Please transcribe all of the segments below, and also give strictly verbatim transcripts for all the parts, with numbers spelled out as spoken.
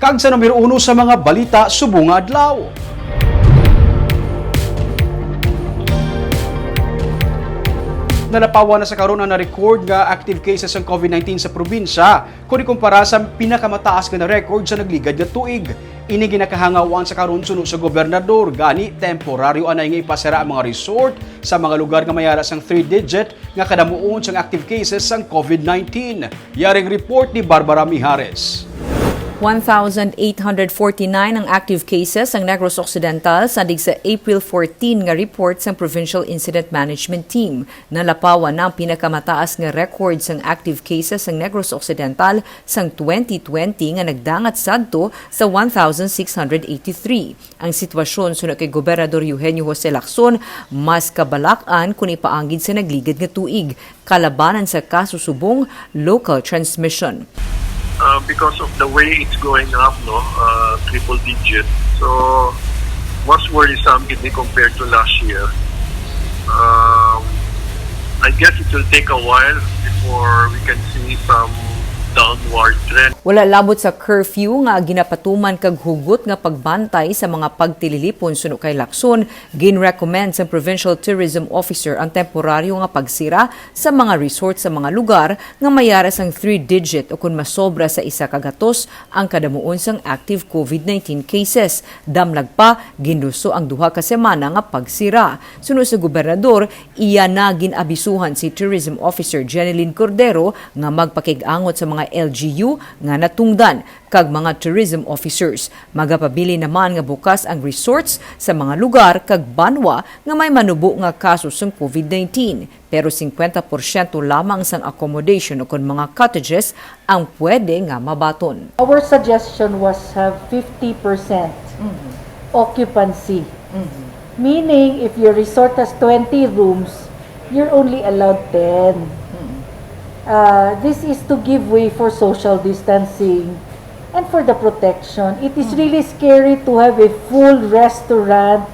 Kag sa numero uno sa mga balita subong nga adlaw. Nalapawan na sa karon ang na-record nga active cases sang COVID nineteen sa probinsya, kung ikumpara sa pinakamataas nga na-record sa nagligad nga tuig. Ini ginakahangawan sa karon suno sa gobernador, gani temporaryo anay nga ipasara ang mga resort sa mga lugar nga may ara sang three-digit nga kadamuon sang active cases sang COVID nineteen. Yaring report ni Barbara Mijares. One thousand eight hundred forty-nine ang active cases sang Negros Occidental sandig sa April fourteen nga report sang Provincial Incident Management Team. Nalapawan na ang pinakamataas nga record sang active cases sang Negros Occidental sang twenty twenty nga nagdangat sadto sa one thousand six hundred eighty-three. Ang sitwasyon suno kay Gobernador Eugenio Jose Lacson mas kabalak-an kon ipaanggid sa nagligad nga tuig, kalabanan sa kaso subong local transmission. Uh, because of the way it's going up, no, uh, triple digit. So, mas worrisome gid ni compared to last year. Um, I guess it will take a while before we can see some downward trend. Wala labot sa curfew nga ginapatuman kag hugot nga pagbantay sa mga pagtililipon suno kay Lacson, ginrecommend sang Provincial Tourism Officer ang temporaryo nga pagsira sa mga resort sa mga lugar nga may ara sang three-digit o kon masobra sa isa ka gatos ang kadamuon sang active COVID nineteen cases. Damlag pa, ginluso ang duha ka semana nga pagsira. Suno sa gobernador, iya na gin-abisuhan si Tourism Officer Jeneline Cordero nga magpakig-angot sa mga L G U nga natungdan kag mga tourism officers. Magapabilin naman nga bukas ang resorts sa mga lugar kag banwa nga may manubo nga kaso sang COVID nineteen, pero singkwenta porsyento lamang sang accommodation ukon mga cottages ang pwede nga mabaton. Our suggestion was have fifty percent occupancy. Meaning, if your resort has twenty rooms, you're only allowed ten. Uh, this is to give way for social distancing and for the protection. It is really scary to have a full restaurant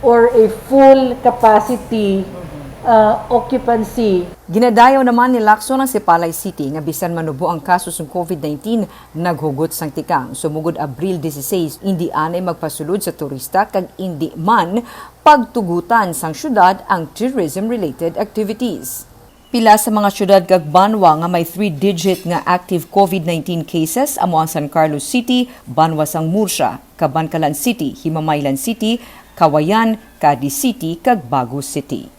or a full capacity uh, occupancy. Ginadayaw naman ni Lacson ang Sipalay City nga bisan manubo ang kaso sang COVID nineteen, naghugot sang tikang. Sumugod Abril dieciséis, indi anay magpasulod sa turista kag indi man pagtugutan sang syudad ang tourism-related activities. Pila sa mga syudad kag banwa nga may three-digit nga active COVID nineteen cases amo ang San Carlos City, banwa sang Murcia, Kabankalan City, Himamaylan City, Cauayan, Cadiz City, kag Bago City.